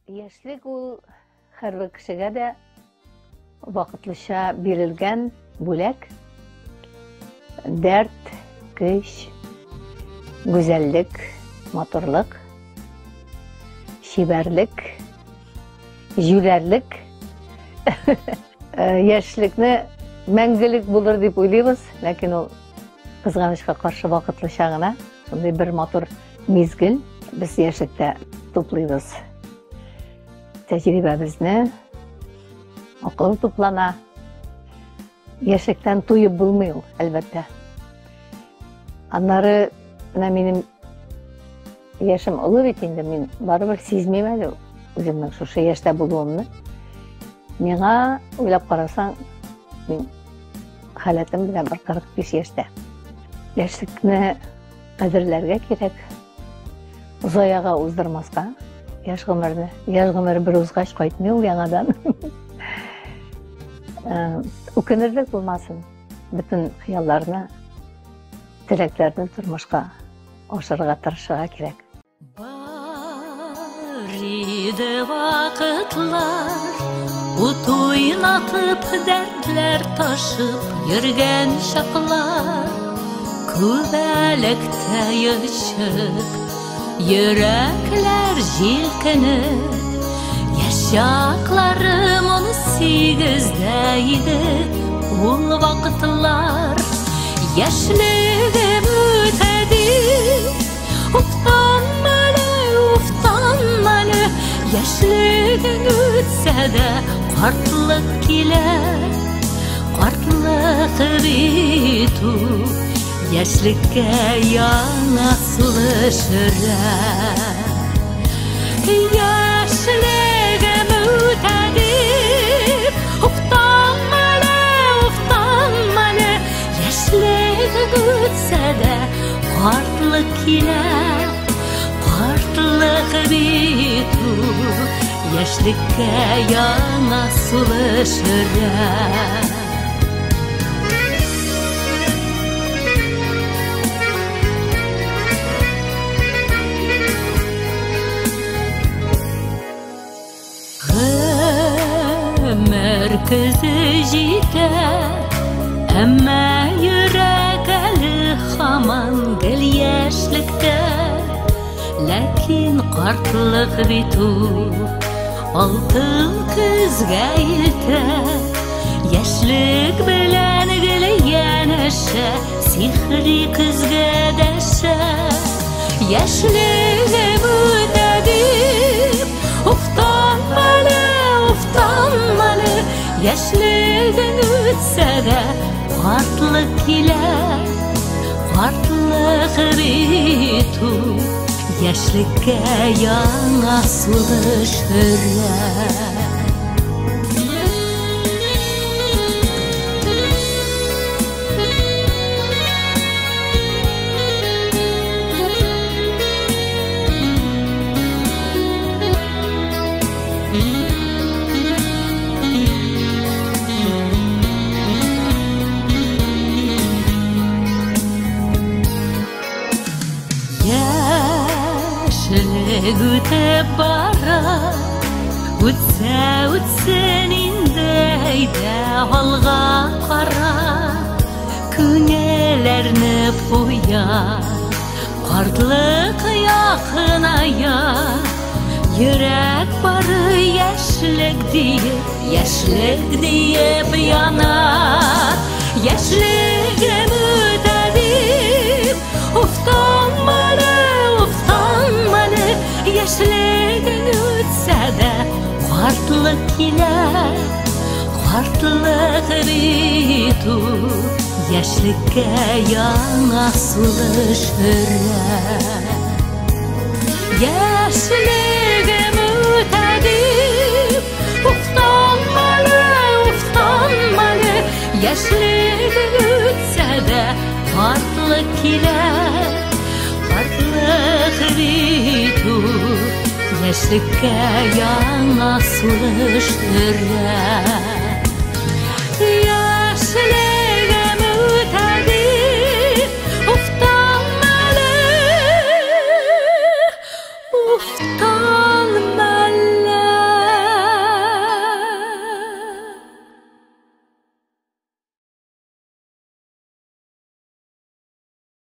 Яшьлек ул һәрбер кешегә дә вакытлыча бирелгән бүләк. Дәрт, көч, гүзәллек, матурлык, чибәрлек, җүләрлек. Яшьлекне мәңгелек булыр дип уйлыйбыз, ләкин ул кызганычка каршы вакытлыча гына. Шундый бер матур мизгел без яшьлектә туплыйбыз. Тәҗрибәбезне, акыл туплана. Яшьлектән туеп булмый ул, әлбәттә. Аннары менә минем яшем олы бит инде, мин барыбер сизмим әле үземнең шушы яшьтә булуымны. Миңа уйлап карасаң, мин халәтем белән бер 45 яшьтә. Яшьлекне кадерләргә кирәк. Заяга уздырмаска яшь гомерне. Яшь гомер бер узгач кайтмый ул яңадан. Үкенерлек булмасын. Бөтен хыялларны, теләкләрне тормышка ашырырга тырышырга кирәк. Бар иде вакытлар, ут уйнатып, дәртләр ташып йөргән чаклар. Күбәләктә очып, йөрәкләр җилкенеп, яшь чакларым 18-дә иде ул вакытлар. Яшьлегем үтә дип, уфтанма әле, уфтанма әле, яшьлегең үтсә дә картлык килә. Картлык бит ул яшьлеккә яңа сулыш өрә. Яшьлегем үтә дип, уфтанма әле, уфтанма әле, яшьлегең үтсә дә картлык килә. Картлык бит ул яшьлеккә яңа сулыш өрә. Гомер көзе җитә, әмма йөрәк әле һаман гел яшьлектә. Ләкин картлык бит ул алтын көзгә илтә. Яшьлек белән гел янәшә, сихри көзгә дәшә. Яшьлегем үтә дип, уфтанма әле, уфтанма әле, яшьлегең үтсә дә картлык килә. Картлык бит ул яшьлеккә яңа сулыш өрә. Яшьлек үтеп бара, үтсә үтсен инде, әйдә алга кара. Күңел әрнеп куя, картлык якыная. Йөрәк бары яшьлек диеп, яшьлек диеп яна. Яшьлегем үтә дип, уфтанма әле, уфтанма әле, яшьлегең үтсә дә картлык килә. Картлык бит ул яшьлеккә яңа сулыш өрә. Яшьлегем үтә дип, уфтанма әле, уфтанма әле, яшьлегең үтсә дә картлык килә. Картлык бит ул яшьлеккә яңа сулыш өрә.